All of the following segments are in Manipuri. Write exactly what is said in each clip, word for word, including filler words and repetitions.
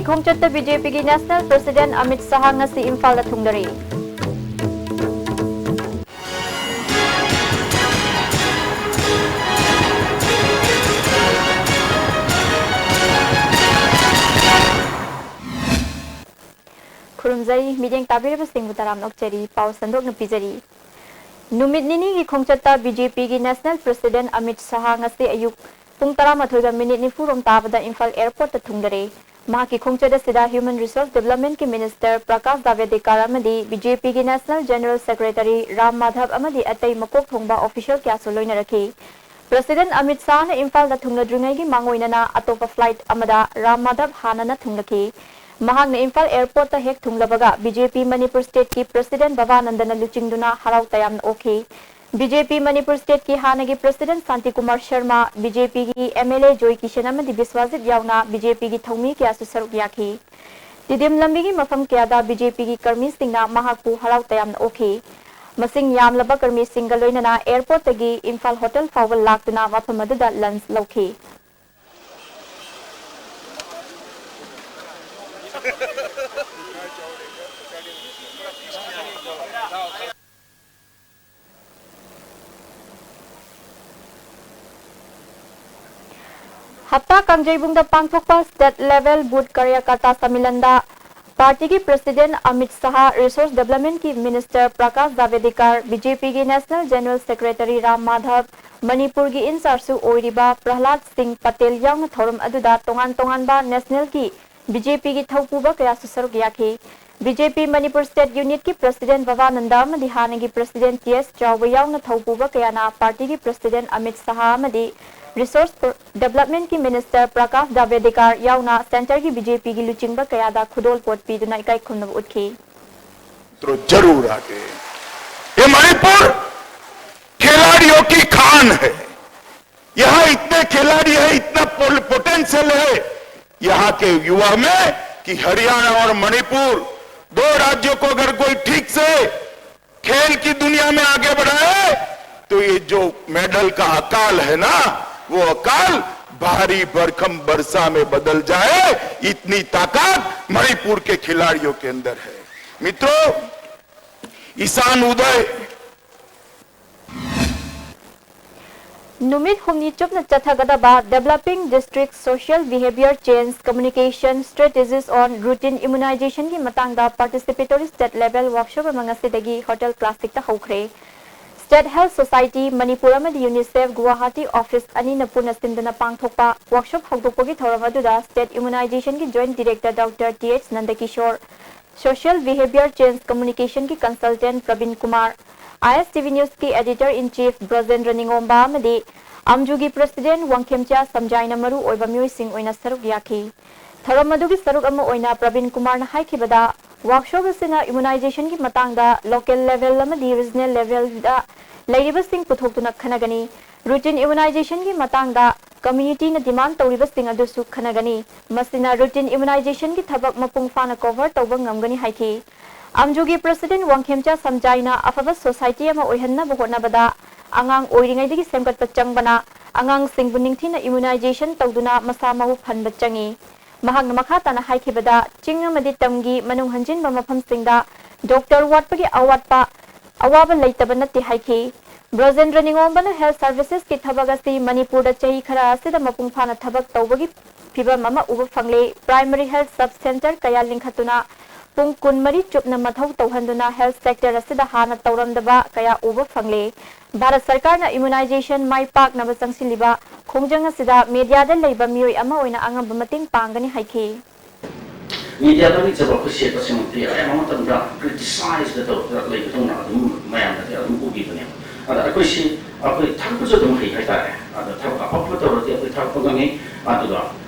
ꯈꯣꯡꯆꯠꯇ ꯕꯤ ꯖꯦ ꯄꯤꯒꯤ National President ꯑꯃꯤꯠ ꯁꯍꯥ ꯉꯁꯤ ꯏꯝꯐꯥꯜꯗ ꯊꯨꯡꯂꯔꯤ꯫ ꯈꯨꯔꯨꯝꯖꯔꯤ, ꯃꯤꯠꯌꯦꯡ ꯇꯥꯕꯤꯔꯤꯕꯁꯤꯡꯕꯨ ꯇꯔꯥꯝꯅ ꯑꯣꯛꯆꯔꯤ꯫ ꯄꯥꯎ ꯁꯟꯗꯣꯛꯅ ꯄꯤꯖꯔꯤ꯫ ꯅꯨꯃꯤꯠ ꯅꯤꯅꯤꯒꯤ ꯈꯣꯡꯆꯠꯇ ꯕꯤ ꯖꯦ ꯄꯤꯒꯤ National President ꯑꯃꯤꯠ ꯁꯍꯥ ꯉꯁꯤ ꯑꯌꯨꯛ ꯄꯨꯡ ꯇꯔꯥꯃꯥꯊꯣꯏꯒ ꯃꯤꯅꯤꯠ ꯅꯤꯐꯨꯔꯣꯝ ꯇꯥꯕꯗ ꯏꯝꯐꯥꯜ airportꯇ ꯊꯨꯡꯂꯔꯦ꯫ ꯃꯍꯥꯛꯀꯤ ꯈꯣꯡꯆꯠ ꯑꯁꯤꯗ Human Resource Developmentꯀꯤ Minister ꯄ꯭ꯔꯀꯥꯁ ꯖꯥꯚꯦꯗꯤꯀꯥꯔ ꯑꯃꯗꯤ ꯕꯤ ꯖꯦ ꯄꯤꯒꯤ National General Secretary Ram Madhab ꯑꯃꯗꯤ ꯑꯇꯩ ꯃꯀꯣꯛ ꯊꯣꯡꯕ official ꯀꯌꯥꯁꯨ ꯂꯣꯏꯅꯔꯛꯈꯤ꯫ President ꯑꯃꯤꯠ ꯁꯍꯥꯅ ꯏꯝꯐꯥꯜꯗ ꯊꯨꯡꯂꯗ꯭ꯔꯤꯉꯩꯒꯤ ꯃꯥꯡꯑꯣꯏꯅꯅ ꯑꯇꯣꯞꯄ flight ꯑꯃꯗ ꯔꯥꯝ ꯃꯥꯙꯕ ꯍꯥꯟꯅꯅ ꯊꯨꯡꯂꯈꯤ꯫ ꯃꯍꯥꯛꯅ ꯏꯝꯐꯥꯜ airportꯇ ꯍꯦꯛ ꯊꯨꯡꯂꯕꯒ ꯕꯤ ꯖꯦ ꯄꯤ ꯃꯅꯤꯄꯨꯔ stateꯀꯤ President ꯚꯕꯥꯅꯟꯗꯅ ꯂꯨꯆꯤꯡꯗꯨꯅ ꯍꯔꯥꯎ ꯇꯌꯥꯝꯅ ꯑꯣꯛꯈꯤ꯫ ꯕꯤ ꯖꯦ ꯄꯤ ꯃꯅꯤꯄꯨꯔ stateꯀꯤ ꯍꯥꯟꯅꯒꯤ President Shantikumar Sharma, B J ꯄꯤꯒꯤ ꯑꯦꯝ ꯑꯦꯜ ꯑꯦ ꯖꯣꯏ ꯀꯤꯁꯟ ꯑꯃꯗꯤ ꯕꯤꯁ꯭ꯋꯥꯖꯤꯠ ꯌꯥꯎꯅ ꯕꯤ ꯖꯦ ꯄꯤꯒꯤ ꯊꯧꯃꯤ ꯀꯌꯥꯁꯨ ꯁꯔꯨꯛ ꯌꯥꯈꯤ꯫ ꯇꯤꯗꯤꯝ ꯂꯝꯕꯤꯒꯤ ꯃꯐꯝ ꯀꯌꯥꯗ ꯕꯤ ꯖꯦ ꯄꯤꯒꯤ ꯀꯔꯃꯤꯁꯤꯡꯅ ꯃꯍꯥꯛꯄꯨ ꯍꯔꯥꯎ ꯇꯌꯥꯝꯅ ꯑꯣꯛꯈꯤ꯫ ꯃꯁꯤꯡ ꯌꯥꯝꯂꯕ ꯀꯔꯃꯤꯁꯤꯡꯒ ꯂꯣꯏꯅꯅ airportꯇꯒꯤ ꯏꯝꯐꯥꯜ hotel ꯐꯥꯎꯕ ꯂꯥꯛꯇꯨꯅ ꯃꯐꯝ ꯑꯗꯨꯗ lunch ꯂꯧꯈꯤ꯫ ꯍꯞꯇꯥ ꯀꯥꯡꯖꯩꯕꯨꯡꯗ ꯄꯥꯡꯊꯣꯛꯄ State Level Booth Karyakata ꯁꯝꯃꯤꯂꯟꯗ ꯄꯥꯔꯇꯤꯒꯤ President ꯑꯃꯤꯠ ꯁꯍꯥ, Resource Developmentꯀꯤ Minister Prakash Javadekar, B J ꯄꯤꯒꯤ National General Secretary Ram Madhav, ꯃꯅꯤꯄꯨꯔꯒꯤ in-chargeꯁꯨ ꯑꯣꯏꯔꯤꯕ ꯄ꯭ꯔꯍꯂꯥꯗ ꯁꯤꯡ ꯄꯇꯦꯜ ꯌꯥꯎꯅ ꯊꯧꯔꯝ ꯑꯗꯨꯗ ꯇꯣꯉꯥꯟ ꯇꯣꯉꯥꯟꯕ nationalꯒꯤ ꯕꯤ ꯖꯦ ꯄꯤꯒꯤ ꯊꯧꯄꯨꯕ ꯀꯌꯥꯁꯨ ꯁꯔꯨꯛ ꯌꯥꯈꯤ꯫ ꯕꯤ ꯖꯦ ꯄꯤ ꯃꯅꯤꯄꯨꯔ State Unitꯀꯤ President ꯚꯕꯥꯅꯟꯗ ꯑꯃꯗꯤ ꯍꯥꯟꯅꯒꯤ President ꯇꯤ ꯑꯦꯁ ꯆꯥꯎꯕ ꯌꯥꯎꯅ ꯊꯧꯄꯨꯕ ꯀꯌꯥꯅ ꯄꯥꯔꯇꯤꯒꯤ President ꯑꯃꯤꯠ ꯁꯍꯥ ꯑꯃꯗꯤ Resource Developmentꯀꯤ Minister ꯄ꯭ꯔꯀꯥꯁ ꯖꯥꯚꯦꯗꯤꯀꯥꯔ ꯌꯥꯎꯅ centreꯒꯤ ꯕꯤ ꯖꯦ ꯄꯤꯒꯤ ꯂꯨꯆꯤꯡꯕ ꯀꯌꯥꯗ ꯈꯨꯗꯣꯜꯄꯣꯠ ꯄꯤꯗꯨꯅ ꯏꯀꯥꯏ ꯈꯨꯝꯅꯕ ꯎꯠꯈꯤ꯫ तो जरूर आगे। ये मणिपुर खिलाड़ियों की खान है। यहाँ इतने खिलाड़ी है, इतना पोल-, पोटेंशियल है यहाँ के युवा में कि हरियाणा और मणिपुर दो राज्यों को अगर कोई ठीक से खेल की दुनिया में आगे बढ़ाए तो ये जो मेडल का अकाल है ना, वो अकाल भारी भरकम वर्षा में बदल जाए, इतनी ताकत मणिपुर के खिलाड़ियों के अंदर है। मित्रों, ईशान उदय ꯅꯨꯃꯤꯠ ꯍꯨꯝꯅꯤ ꯆꯨꯞꯅ ꯆꯠꯊꯒꯗꯕ Developing District Social Behavior Change Communication Strategies on Routine Immunization ꯒꯤ ꯃꯇꯥꯡꯗ Participatory State Level Workshop ꯑꯃ ꯉꯁꯤꯗꯒꯤ Hotel Classic ꯇ ꯍꯧꯈ꯭ꯔꯦ꯫ State Health Society, ꯃꯅꯤꯄꯨꯔ ꯑꯃꯗꯤ UNICEF Guwahati Office ꯑꯅꯤꯅ ꯄꯨꯟꯅ ꯁꯤꯟꯗꯨꯅ ꯄꯥꯡꯊꯣꯛꯄ Workshop ꯍꯧꯗꯣꯛꯄꯒꯤ ꯊꯧꯔꯝ ꯑꯗꯨꯗ State Immunization ꯒꯤ Joint Director Doctor T H Nandakishore, Social Behavior Change Communication ꯒꯤ Consultant Praveen Kumar, ISTV News ꯀꯤ Editor in Chief Brajendra Ningomba ꯑꯃꯗꯤ ꯑꯝꯖꯨꯒꯤ President ꯋꯥꯡꯈꯦꯝꯆꯥ ꯁꯝꯖꯥꯏꯅ ꯃꯔꯨ ꯑꯣꯏꯕ ꯃꯤꯑꯣꯏꯁꯤꯡ ꯑꯣꯏꯅ ꯁꯔꯨꯛ ꯌꯥꯈꯤ꯫ ꯊꯧꯔꯝ ꯑꯗꯨꯒꯤ ꯁꯔꯨꯛ ꯑꯃ ꯑꯣꯏꯅ ꯄ꯭ꯔꯕꯤꯟ ꯀꯨꯃꯥꯔꯅ ꯍꯥꯏꯈꯤꯕꯗ, Workshop ꯑꯁꯤꯅ Immunization ꯒꯤ ꯃꯇꯥꯡꯗ Local Level ꯑꯃꯗꯤ Regional Level ꯗ ꯂꯩꯔꯤꯕꯁꯤꯡ ꯄꯨꯊꯣꯛꯇꯨꯅ ꯈꯟꯅꯒꯅꯤ꯫ Routine Immunization ꯒꯤ ꯃꯇꯥꯡꯗ Community ꯅ demand ꯇꯧꯔꯤꯕꯁꯤꯡ ꯑꯗꯨꯁꯨ ꯈꯟꯅꯒꯅꯤ꯫ ꯃꯁꯤꯅ Routine Immunization ꯒꯤ ꯊꯕꯛ ꯃꯄꯨꯡ ꯐꯥꯅ cover ꯇꯧꯕ ꯉꯝꯒꯅꯤ ꯍꯥꯏꯈꯤ꯫ ꯑꯝꯖꯨꯒꯤ President ꯋꯥꯡꯈꯦꯝꯆꯥ ꯁꯝꯖꯥꯏꯅ ꯑꯐꯕ society ꯑꯃ ꯑꯣꯏꯍꯟꯅꯕ ꯍꯣꯠꯅꯕꯗ ꯑꯉꯥꯡ ꯑꯣꯏꯔꯤꯉꯩꯗꯒꯤ ꯁꯦꯝꯒꯠꯄ ꯆꯪꯕꯅ ꯑꯉꯥꯡꯁꯤꯡꯕꯨ ꯅꯤꯡꯊꯤꯅ immunization ꯇꯧꯗꯨꯅ ꯃꯁꯥ ꯃꯎ ꯐꯍꯟꯕ ꯆꯪꯏ꯫ ꯃꯍꯥꯛꯅ ꯃꯈꯥ ꯇꯥꯅ ꯍꯥꯏꯈꯤꯕꯗ, ꯆꯤꯡ ꯑꯃꯗꯤ ꯇꯝꯒꯤ ꯃꯅꯨꯡ ꯍꯟꯖꯤꯟꯕ ꯃꯐꯝꯁꯤꯡꯗ doctor ꯋꯥꯠꯄꯒꯤ ꯑꯋꯥꯠꯄ ꯑꯋꯥꯕ ꯂꯩꯇꯕ ꯅꯠꯇꯦ ꯍꯥꯏꯈꯤ꯫ ꯕ꯭ꯔꯖꯦꯟꯗ꯭ꯔ ꯅꯤꯉꯣꯝꯕꯅ health services ꯀꯤ ꯊꯕꯛ ꯑꯁꯤ ꯃꯅꯤꯄꯨꯔꯗ ꯆꯍꯤ ꯈꯔ ꯑꯁꯤꯗ ꯃꯄꯨꯡ ꯐꯥꯅ ꯊꯕꯛ ꯇꯧꯕꯒꯤ ꯐꯤꯚꯝ ꯑꯃ ꯎꯕ ꯐꯪꯂꯦ꯫ Primary health sub centre ꯀꯌꯥ ꯂꯤꯡꯈꯠꯇꯨꯅ ꯄꯨꯡ ꯀꯨꯟꯃꯔꯤ ꯆꯨꯞꯅ ꯃꯊꯧ ꯇꯧꯍꯟꯗꯨꯅ health sector ꯑꯁꯤꯗ ꯍꯥꯟꯅ ꯇꯧꯔꯝꯗꯕ ꯀꯌꯥ ꯎꯕ ꯐꯪꯂꯦ꯫ ꯚꯥꯔꯠ ꯁꯔꯀꯥꯔꯅ immunization ꯃꯥꯏ ꯄꯥꯛꯅꯕ ꯆꯪꯁꯤꯜꯂꯤꯕ ꯈꯣꯡꯖꯪ ꯑꯁꯤꯗ media ꯗ ꯂꯩꯕ ꯃꯤꯑꯣꯏ ꯑꯃ ꯑꯣꯏꯅ ꯑꯉꯝꯕ ꯃꯇꯦꯡ ꯄꯥꯡꯒꯅꯤ ꯍꯥꯏꯈꯤ꯫ Media ꯗ ꯂꯩꯖꯕ ꯑꯩꯈꯣꯏꯁꯦ ꯇꯁꯦꯡꯃꯛꯇꯤ ꯑꯌꯥꯝꯕ ꯃꯇꯝꯗ criticize ꯇꯧꯔꯒ ꯂꯩꯕꯗꯧꯅ ꯑꯗꯨꯝ ꯃꯌꯥꯝꯅꯗꯤ ꯑꯗꯨꯝ ꯎꯕꯤꯕꯅꯦꯕ꯫ ꯑꯗ ꯑꯩꯈꯣꯏꯁꯤ ꯑꯩꯈꯣꯏ ꯊꯕꯛꯁꯨ ꯑꯗꯨꯝ ꯍꯩ ꯍꯥꯏꯇꯥꯔꯦ꯫ ꯑꯗ ꯊꯕꯛ ꯑꯐꯕ ꯇꯧꯔꯗꯤ ꯑꯩꯈꯣꯏ ꯊꯥꯒꯠꯄ ꯉꯝꯃꯤ꯫ ꯑꯗꯨꯒ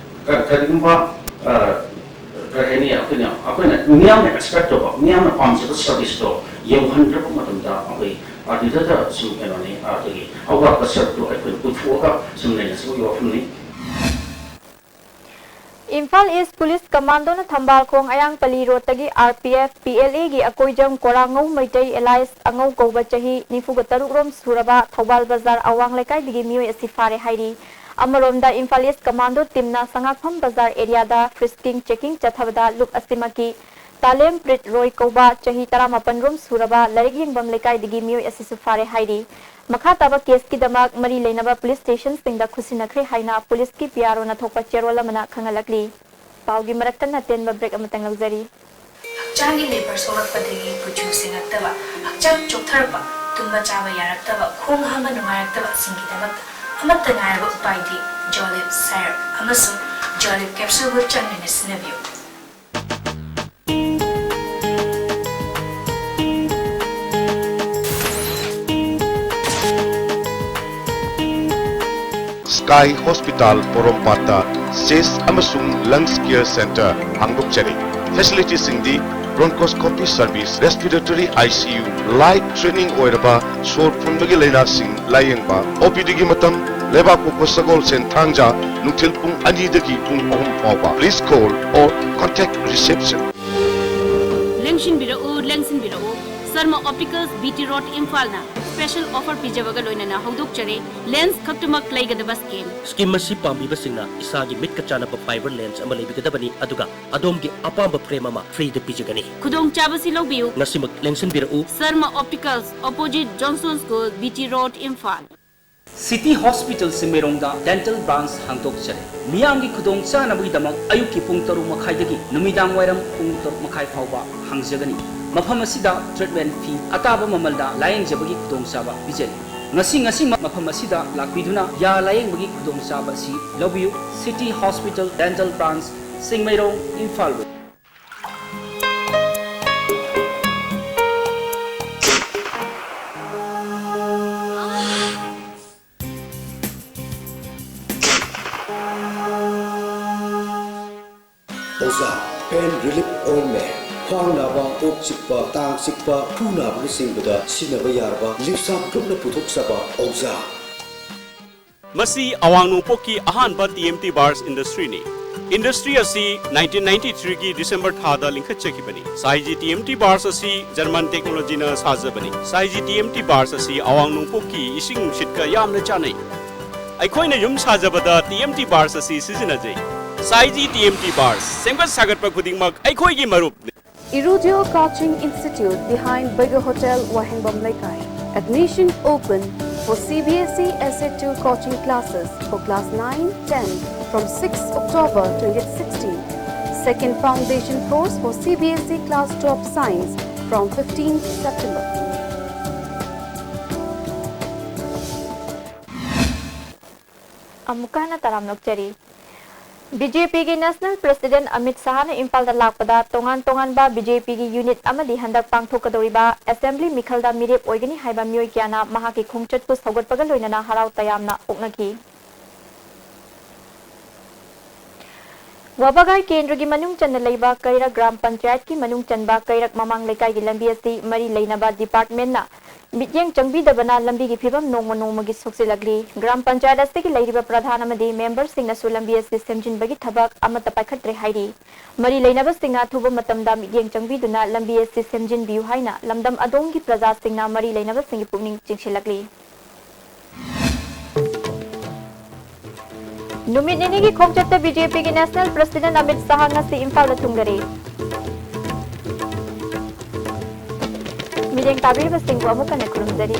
ꯀ- ꯀꯔꯤꯒꯨꯝꯕ ꯑ, ꯀꯔꯤ ꯍꯥꯏꯅꯤ, ꯑꯩꯈꯣꯏꯅ ꯑꯩꯈꯣꯏꯅ ꯃꯤꯌꯥꯝꯅ expect ꯇꯧꯕ, ꯃꯤꯌꯥꯝꯅ ꯄꯥꯝꯖꯕ service ꯇꯣ ꯌꯧꯍꯟꯗ꯭ꯔꯕ ꯃꯇꯝꯗ ꯑꯩꯈꯣꯏ ꯑꯗꯨꯗꯇ ꯁꯨꯝ ꯀꯩꯅꯣꯅꯤ, ꯑꯩꯈꯣꯏꯒꯤ ꯑꯋꯥꯠꯄ ꯁꯔꯨꯛꯇꯣ ꯑꯩꯈꯣꯏꯅ ꯄꯨꯊꯣꯛꯑꯒ ꯁꯨꯝ ꯂꯩꯅꯖꯕꯒꯤ ꯋꯥꯐꯝꯅꯤ꯫ ꯏꯝꯐꯥꯜ East Police Commando ꯅ ꯊꯝꯕꯥꯜꯈꯣꯡ ꯑꯌꯥꯡꯄꯜꯂꯤ road ꯇꯒꯤ RPF, PLA ꯒꯤ ꯑꯀꯣꯏꯖꯝ ꯀꯣꯔꯥꯉꯧ ꯃꯩꯇꯩ alias ꯑꯉꯧ ꯀꯧꯕ ꯆꯍꯤ ꯅꯤꯐꯨꯒ ꯇꯔꯨꯛ ꯔꯣꯝ ꯁꯨꯔꯕ ꯊꯧꯕꯥꯜ ꯕꯖꯥꯔ ꯑꯋꯥꯡ ꯂꯩꯀꯥꯏꯗꯒꯤ ꯃꯤꯑꯣꯏ ꯑꯁꯤ ꯐꯥꯔꯦ ꯍꯥꯏꯔꯤ꯫ ꯑꯃꯔꯣꯝꯗ, ꯏꯝꯐꯥꯜ ꯏꯁ ꯀꯃꯥꯟꯗꯣ ꯇꯤꯝꯅ ꯁꯉꯥꯛꯐꯝ ꯕꯖꯥꯔ ꯑꯦꯔꯤꯌꯥꯗ ꯐ꯭ꯔꯤꯁꯀꯤꯡ ꯆꯦꯀꯤꯡ ꯆꯠꯊꯕꯗ ꯂꯨꯞ ꯑꯁꯤꯃꯛꯀꯤ ꯇꯥꯂꯦꯝ ꯄ꯭ꯔꯤꯠ ꯔꯣꯏ ꯀꯧꯕ ꯆꯍꯤ ꯇꯔꯥꯃꯥꯄꯟ ꯔꯣꯝ ꯁꯨꯔꯕ ꯂꯥꯏꯔꯤꯛ ꯌꯦꯡꯐꯝ ꯂꯩꯀꯥꯏꯗꯒꯤ ꯃꯤꯑꯣꯏ ꯑꯁꯤꯁꯨ ꯐꯥꯔꯦ ꯍꯥꯏꯔꯤ꯫ ꯃꯈꯥ ꯇꯥꯕ ꯀꯦꯁꯀꯤꯗꯃꯛ ꯃꯔꯤ ꯂꯩꯅꯕ ꯄꯨꯂꯤꯁ ꯁ꯭ꯇꯦꯁꯟꯁꯤꯡꯗ ꯈꯨꯠꯁꯤꯟꯅꯈ꯭ꯔꯦ ꯍꯥꯏꯅ ꯄꯨꯂꯤꯁꯀꯤ ꯄꯤ ꯑꯥꯔ ꯑꯣꯅ ꯊꯣꯛꯄ ꯆꯦꯔꯣꯜ ꯑꯃꯅ ꯈꯪꯍꯜꯂꯛꯂꯤ꯫ ꯄꯥꯎꯒꯤ ꯃꯔꯛꯇ ꯑꯇꯦꯟꯕ ꯕ꯭ꯔꯦꯛ ꯑꯃꯇꯪ ꯂꯧꯖꯔꯤ꯫ ꯍꯛꯆꯥꯡꯒꯤ ꯂꯦꯕꯔ ꯁꯣꯛꯂꯛꯄꯗꯒꯤ ꯀꯨꯆꯨ ꯁꯦꯡꯉꯛꯇꯕ, ꯍꯛꯆꯥꯡ ꯆꯣꯛꯊꯔꯛꯄ, ꯇꯨꯝꯕ ꯆꯥꯕ ꯌꯥꯔꯛꯇꯕ, ꯈꯣꯡ ꯍꯥꯝꯕ ꯅꯨꯡꯉꯥꯏꯔꯛꯇꯕꯁꯤꯡꯒꯤꯗꯃꯛꯇ ꯑꯃꯠꯇ ꯉꯥꯏꯔꯕ ꯎꯄꯥꯏꯗꯤ ꯖꯣꯂꯤꯞ ꯁꯥꯏꯔꯞ ꯑꯃꯁꯨꯡ ꯖꯣꯂꯤꯞ ꯀꯦꯞꯁꯨꯜꯕꯨ ꯆꯥꯡ ꯅꯥꯏꯅ ꯁꯤꯖꯤꯟꯅꯕꯤꯌꯨ꯫ ꯁ꯭ꯀꯥꯏ ꯍꯣꯁꯄꯤꯇꯥꯜ ꯄꯣꯔꯣꯝꯄꯥꯠꯇ ꯆꯦꯁ ꯑꯃꯁꯨꯡ ꯂꯪꯁ ꯀꯦꯌꯔ ꯁꯦꯟꯇꯔ ꯍꯥꯡꯗꯣꯛꯆꯔꯤ꯫ ꯐꯦꯁꯤꯂꯤꯇꯤꯁꯤꯡꯗꯤ bronchoscopy service, respiratory I C U, life threatening ꯑꯣꯏꯔꯕ ꯁꯣꯔ ꯐꯨꯟꯕꯒꯤ ꯂꯥꯏꯅꯥꯁꯤꯡ ꯂꯥꯌꯦꯡꯕ, O P D ꯒꯤ ꯃꯇꯝ ꯂꯩꯕꯥꯛꯄꯣꯛꯄ ꯁꯒꯣꯜꯁꯦꯟ ꯊꯥꯡꯖ ꯅꯨꯡꯊꯤꯜ ꯄꯨꯡ ꯑꯅꯤꯗꯒꯤ ꯄꯨꯡ ꯑꯍꯨꯝ ꯐꯥꯎꯕ꯫ Please call or contact reception. ꯂꯦꯡꯁꯤꯟꯕꯤꯔꯛꯎ, ꯂꯦꯡꯁꯤꯟꯕꯤꯔꯛꯎ꯫ Sharma optics, B T road, ꯏꯝꯐꯥꯜꯅ ꯁ꯭ꯄꯦꯁꯦꯜ ꯑꯣꯐꯔ ꯄꯤꯖꯕꯒ ꯂꯣꯏꯅꯅ ꯍꯧꯗꯣꯛꯆꯔꯤ꯫ ꯂꯦꯟꯁ ꯈꯛꯇꯃꯛ ꯂꯩꯒꯗꯕ ꯁ꯭ꯀꯤꯝ꯫ ꯁ꯭ꯀꯤꯝ ꯑꯁꯤ ꯄꯥꯝꯕꯤꯕꯁꯤꯡꯅ ꯏꯁꯥꯒꯤ ꯃꯤꯠꯀ ꯆꯥꯟꯅꯕ ꯐꯥꯏꯕꯔ ꯂꯦꯟꯁ ꯑꯃ ꯂꯩꯕꯤꯒꯗꯕꯅꯤ, ꯑꯗꯨꯒ ꯑꯗꯣꯝꯒꯤ ꯑꯄꯥꯝꯕ ꯐ꯭ꯔꯦꯝ ꯑꯃ ꯐ꯭ꯔꯤꯗ ꯄꯤꯖꯒꯅꯤ꯫ ꯈꯨꯗꯣꯡꯆꯥꯕꯁꯤ ꯂꯧꯕꯤꯌꯨ꯫ ꯉꯁꯤꯃꯛ ꯂꯦꯡꯁꯤꯟꯕꯤꯔꯛꯎ꯫ Sharma optics, opposite Johnstone school, B T road, Imphal. City hospital ꯆꯤꯡꯃꯩꯔꯣꯡꯗ ꯗꯦꯟꯇꯦꯜ ꯕ꯭ꯔꯥꯟꯁ ꯍꯥꯡꯗꯣꯛꯆꯔꯦ꯫ ꯃꯤꯌꯥꯝꯒꯤ ꯈꯨꯗꯣꯡꯆꯥꯅꯕꯒꯤꯗꯃꯛ ꯑꯌꯨꯛꯀꯤ ꯄꯨꯡ ꯇꯔꯨꯛ ꯃꯈꯥꯏꯗꯒꯤ ꯅꯨꯃꯤꯗꯥꯡ ꯋꯥꯏꯔꯝ ꯄꯨꯡ ꯇꯔꯨꯛ ꯃꯈꯥꯏ ꯐꯥꯎꯕ ꯍꯥꯡꯖꯒꯅꯤ꯫ ꯃꯐꯝ ꯑꯁꯤꯗ ꯇ꯭ꯔꯤꯠꯃꯦꯟ ꯐꯤ ꯑꯇꯥꯕ ꯃꯃꯜꯗ ꯂꯥꯌꯦꯡꯖꯕꯒꯤ ꯈꯨꯗꯣꯡꯆꯥꯕ ꯄꯤꯖꯔꯤ꯫ ꯉꯁꯤ ꯉꯁꯤꯃꯛ ꯃꯐꯝ ꯑꯁꯤꯗ ꯂꯥꯛꯄꯤꯗꯨꯅ ꯌꯥ ꯂꯥꯌꯦꯡꯕꯒꯤ ꯈꯨꯗꯣꯡꯆꯥꯕ ꯑꯁꯤ ꯂꯧꯕꯤꯌꯨ꯫ City hospital dental branch, Chingmeirong, Imphal west. ꯑꯣꯖꯥ, ꯄꯦꯟ ꯔꯤꯂꯤꯐ ꯑꯣꯏꯟꯃꯦꯟ꯫ ꯈ꯭ꯋꯥꯡ ꯅꯥꯕ, ꯀꯣꯛ ꯆꯤꯛꯄ, ꯇꯥꯡ ꯆꯤꯛꯄ, ꯈꯨ ꯅꯥꯕꯅꯆꯤꯡꯕꯗ ꯁꯤꯖꯤꯟꯅꯕ ꯌꯥꯔꯕ ꯂꯤꯞꯁꯥꯞ ꯒ꯭ꯔꯨꯞꯅ ꯄꯨꯊꯣꯛꯆꯕ ꯑꯣꯖꯥ꯫ ꯃꯁꯤ ꯑꯋꯥꯡ ꯅꯣꯡꯄꯣꯛꯀꯤ ꯑꯍꯥꯟꯕ ꯇꯤ ꯑꯦꯝ ꯇꯤ ꯕꯥꯔꯁ ꯏꯟꯗꯁꯇ꯭ꯔꯤꯅꯤ꯫ ꯏꯟꯗꯁꯇ꯭ꯔꯤ ꯑꯁꯤ ꯅꯥꯏꯟꯇꯤꯟ ꯅꯥꯏꯟꯇꯤ ꯊ꯭ꯔꯤꯒꯤ ꯗꯤꯁꯦꯝꯕꯔ ꯊꯥꯗ ꯂꯤꯡꯈꯠꯆꯈꯤꯕꯅꯤ꯫ ꯁꯥꯏꯖꯤ ꯇꯤ ꯑꯦꯝ ꯇꯤ ꯕꯥꯔꯁ ꯑꯁꯤ ꯖꯔꯃꯟ ꯇꯦꯛꯅꯣꯂꯣꯖꯤꯅ ꯁꯥꯖꯕꯅꯤ꯫ ꯁꯥꯏꯖꯤ ꯇꯤ ꯑꯦꯝ ꯇꯤ ꯕꯥꯔꯁ ꯑꯁꯤ ꯑꯋꯥꯡ ꯅꯣꯡꯄꯣꯛꯀꯤ ꯏꯁꯤꯡ ꯅꯨꯡꯁꯤꯠꯀ ꯌꯥꯝꯅ ꯆꯥꯟꯅꯩ꯫ ꯑꯩꯈꯣꯏꯅ ꯌꯨꯝ ꯁꯥꯖꯕꯗ ꯇꯤ ꯑꯦꯝ ꯇꯤ ꯕꯥꯔꯁ ꯑꯁꯤ ꯁꯤꯖꯤꯟꯅꯖꯩ꯫ ꯁꯥꯏꯖꯤ ꯇꯤ ꯑꯦꯝ ꯇꯤ ꯕꯥꯔꯁ, ꯁꯦꯝꯒꯠ ꯁꯥꯒꯠꯄ ꯈꯨꯗꯤꯡꯃꯛ ꯑꯩꯈꯣꯏꯒꯤ ꯃꯔꯨꯞꯅꯤ꯫ Irudio Coaching Institute behind Bigger Hotel, Wahengbam Leikai. Admission open for C B S E Essay two coaching classes for class nine, ten from sixth October twenty sixteen. Second foundation course for C B S E class twelve science from fifteenth September. ꯑꯃꯨꯛꯀ ꯍꯟꯅ ꯇꯔꯥꯝꯅ ꯑꯣꯛꯆꯔꯤ꯫ ꯕꯤ ꯖꯦ ꯄꯤꯒꯤ National President ꯑꯃꯤꯠ ꯁꯍꯥꯅ ꯏꯝꯐꯥꯜꯗ ꯂꯥꯛꯄꯗ ꯇꯣꯉꯥꯟ ꯇꯣꯉꯥꯟꯕ ꯕꯤ ꯖꯦ ꯄꯤꯒꯤ unit ꯑꯃꯗꯤ ꯍꯟꯗꯛ ꯄꯥꯡꯊꯣꯛꯀꯗꯧꯔꯤꯕ Assembly ꯃꯤꯈꯜꯗ ꯃꯤꯔꯦꯞ ꯑꯣꯏꯒꯅꯤ ꯍꯥꯏꯕ ꯃꯤꯑꯣꯏ ꯀꯌꯥꯅ ꯃꯍꯥꯛꯀꯤ ꯈꯣꯡꯆꯠꯄꯨ ꯁꯧꯒꯠꯄꯒ ꯂꯣꯏꯅꯅ ꯍꯔꯥꯎ ꯇꯌꯥꯝꯅ ꯑꯣꯛꯅꯈꯤ꯫ ꯋꯥꯕꯒꯥꯏ ꯀꯦꯟꯗ꯭ꯔꯒꯤ ꯃꯅꯨꯡ ꯆꯟꯅ ꯂꯩꯕ ꯀꯩꯔꯛ ꯒ꯭ꯔꯥꯝ ꯄꯟꯆꯥꯌꯠꯀꯤ ꯃꯅꯨꯡ ꯆꯟꯕ ꯀꯩꯔꯛ ꯃꯃꯥꯡ ꯂꯩꯀꯥꯏꯒꯤ ꯂꯝꯕꯤ ꯑꯁꯤ ꯃꯔꯤ ꯂꯩꯅꯕ departmentꯅ ꯃꯤꯠꯌꯦꯡ ꯆꯪꯕꯤꯗꯕꯅ ꯂꯝꯕꯤꯒꯤ ꯐꯤꯕꯝ ꯅꯣꯡꯃ ꯅꯣꯡꯃꯒꯤ ꯁꯣꯛꯆꯤꯜꯂꯛꯂꯤ꯫ ꯒ꯭ꯔꯥꯝ ꯄꯟꯆꯥꯌꯠ ꯑꯁꯤꯒꯤ ꯂꯩꯔꯤꯕ ꯄ꯭ꯔꯙꯥꯟ ꯑꯃꯗꯤ memberꯁꯤꯡꯅꯁꯨ ꯂꯝꯕꯤ ꯑꯁꯤ ꯁꯦꯝꯖꯤꯟꯕꯒꯤ ꯊꯕꯛ ꯑꯃꯠꯇ ꯄꯥꯏꯈꯠꯇ꯭ꯔꯦ ꯍꯥꯏꯔꯤ꯫ ꯃꯔꯤ ꯂꯩꯅꯕꯁꯤꯡꯅ ꯑꯊꯨꯕ ꯃꯇꯝꯗ ꯃꯤꯠꯌꯦꯡ ꯆꯪꯕꯤꯗꯨꯅ ꯂꯝꯕꯤ ꯑꯁꯤ ꯁꯦꯝꯖꯤꯟꯕꯤꯌꯨ ꯍꯥꯏꯅ ꯂꯝꯗꯝ ꯑꯗꯣꯝꯒꯤ ꯄ꯭ꯔꯖꯥꯁꯤꯡꯅ ꯃꯔꯤ ꯂꯩꯅꯕꯁꯤꯡꯒꯤ ꯄꯨꯛꯅꯤꯡ ꯆꯤꯡꯁꯤꯜꯂꯛꯂꯤ꯫ ꯅꯨꯃꯤꯠ ꯅꯤꯅꯤꯒꯤ ꯈꯣꯡꯆꯠꯇ ꯕꯤ ꯖꯦ ꯄꯤꯒꯤ National President ꯑꯃꯤꯠ ꯁꯍꯥ ꯉꯁꯤ ꯏꯝꯐꯥꯜꯗ ꯊꯨꯡꯂꯔꯦ꯫ ꯃꯤꯠꯌꯦꯡ ꯇꯥꯕꯤꯔꯤꯕꯁꯤꯡꯕꯨ ꯑꯃꯨꯛ ꯍꯟꯅ ꯈꯨꯔꯨꯝꯖꯔꯤ꯫